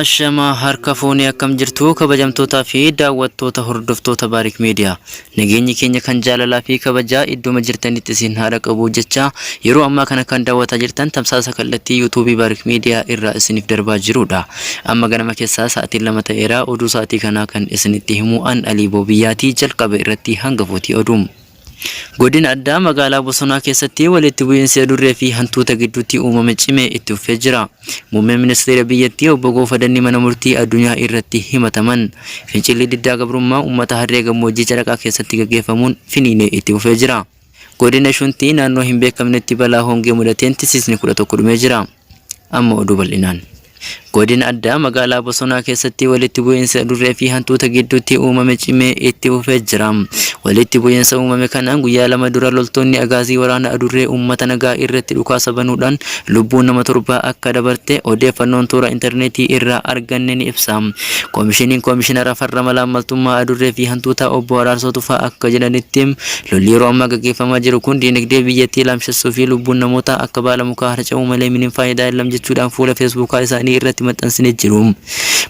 Ashamaa harka fuunee akkam jirtu kabajamtootaa fi daawwattoota hordoftoota Baarik Miidiyaa. Nageenyi keenya kan jaalalaa fi kabajaa idduma jirtanitti isin haadha qabu jecha yeroo ammaa kana kan daawwataa jirtan tamsaasa kallattii yuutuubii Baarik Miidiyaa irraa isiniif darbaa jirudha. Amma ganama keessaa sa'aatiin 2 ta'eera oduu sa'aatii kanaa kan isinitti himu an Alii Boobiyyaatii jalqaba irratti hangafootii oduu. Godina Addaa Magaalaa Bosonaa keessatti walitti bu'iinsi adurree fi hantuuta gidduutti uumame cimee itti fufee jira. Muummeen Ministeera biyyattii Obbo Goofadanni Mana Murtii Addunyaa irratti himataman. Fincilli diddaa gabrummaa uummata Harree Gammoojjii Caraqaa keessatti gaggeeffamuun finiinee itti fufee jira. Godina Shuntii naannoo hin beekamnetti balaa hongee mudateen tisiisni 11 dhumee jira. Amma oduu bal'inaan. Godina Addaa Magaalaa Bosonaa keessatti walitti bu'iinsi adurree fi hantuuta gidduutti uumame cimee itti fufee jira. Walitti bu'iinsa uumame kanaan guyyaa 2 dura loltoonni Agaazii waraana adurree uummata nagaa irratti dhukaasa banuudhaan lubbuun nama torbaa akka dabarte odeeffannoon toora interneetii irraa arganne ni ibsa. Komishiniin Komishinara Farra Malaammaltummaa Adurree fi Hantuutaa Obbo Araarsoo Tufaa akka jedhanitti Lolli yeroo ammaa gaggeeffamaa jiru kun diinagdee biyyattii laamshessuu fi lubbuun namootaa akka baala mukaa harca'uu malee minim faayidaa yellam jechuudhaan fuula Feesbuukaa isaanii irratti maxxansanii jiru.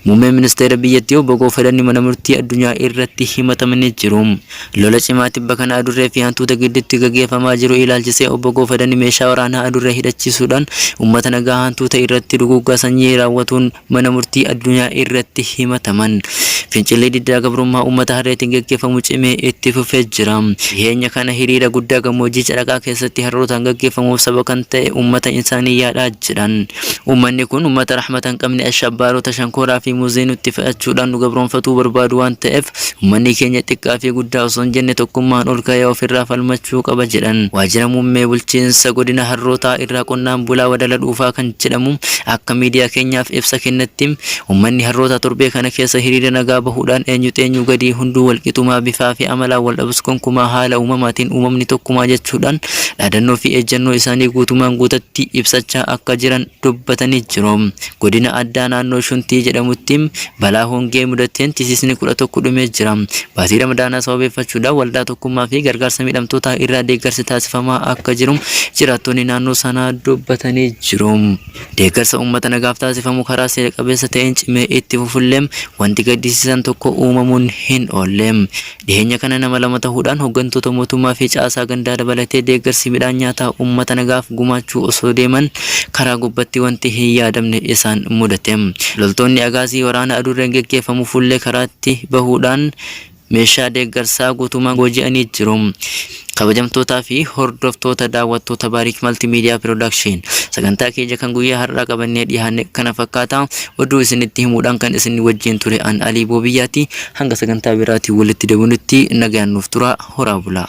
Muummeen Ministeera biyyattii Obbo Goofadanni mana murtii addunyaa irratti himatamanii jiru. Lola cimaa tibba kana adurree fi hantuuta gidduutti gaggeeffamaa jiru ilaalchisee Obbo Goofadanni meeshaa waraanaa adurree hidhachiisuudhaan uummata nagaa hantuuta irratti duguuggaa sanyii raawwatuun mana murtii addunyaa irratti himataman. Fincilli diddaa gabrummaa uummata Harreetiin geggeeffamu cimee itti fufee jira. Dhiheenya kana hiriira guddaa gammoojjii Caraqaa keessatti Harrootaan gaggeeffamuuf saba kan ta'e uummata insaaniyyaadha jedhan. Uummanni kun uummata rahmata hin qabne ashabbaarota shankooraa fi muuzii nutti fe'achuudhaan nu gabroomfatuu barbaadu waan ta'eef uummanni keenya xiqqaa fi guddaa osoo hin jenne tokkummaan ol ka'ee ofirraa falmachuu qaba jedhan. Waajjira Muummee Bulchiinsa Godina Harrootaa irraa qonnaan bulaa Wadala Dhuufaa kan jedhamu akka miidiyaa keenyaaf ibsa kennetti, uummanni Harrootaa torbee kana keessa hiriira nagaa bahuudhaan eenyu xeenyuu gadii hunduu walqixumaa bifaa fi amalaan waldhabus gonkumaa haala uumamaatiin uumamni tokkumaa jechuudhaan dhaadannoo fi ejjannoo isaanii guutumaan guutatti ibsachaa akka jiran dubbatanii jiru. Godina Addaa Naannoo Shuntii jedhamutti balaa hongee mudateen tisiisni 11 dhumee jira. Baatii Ramadaanaa sababeeffachuudhaan Waldaa Tokkummaa fi Gargaarsa Miidhamtootaa irraa deeggarsi taasifamaa akka jiru jiraattonni naannoo sanaa dubbatanii jiru. Deeggarsa uummata nagaaf taasifamu karaa seera qabeessa ta'een cimee itti fufullee wanti gaddisiisaan tokko uumamuun hin oolle. Dhiheenya kana nama 2 tahuudhaan hoggantoota mootummaa fi caasaa gandaa dabalatee deeggarsi midhaan nyaataa ummata nagaaf gumaachuu osoo deeman karaa gubbatti wanti hin yaadamne isaan mudate. Loltoonni Agaazii waraana adurreen geggeeffamu fuullee karaatti bahuudhaan meeshaa deeggarsaa guutumaan booji'anii jiru. Kabajamtootaa fi hordoftoota daawwattoota Baarik Multimedia Production sagantaa keenya kan guyyaa har'aa qabannee dhiyaanne kana fakkaata. Oduu isinitti himuudhaan kan isin wajjin ture an Alii Boobiyyaati. Hanga sagantaa biraatiin walitti deebinutti nagaan nuuf turaa horaa bulaa.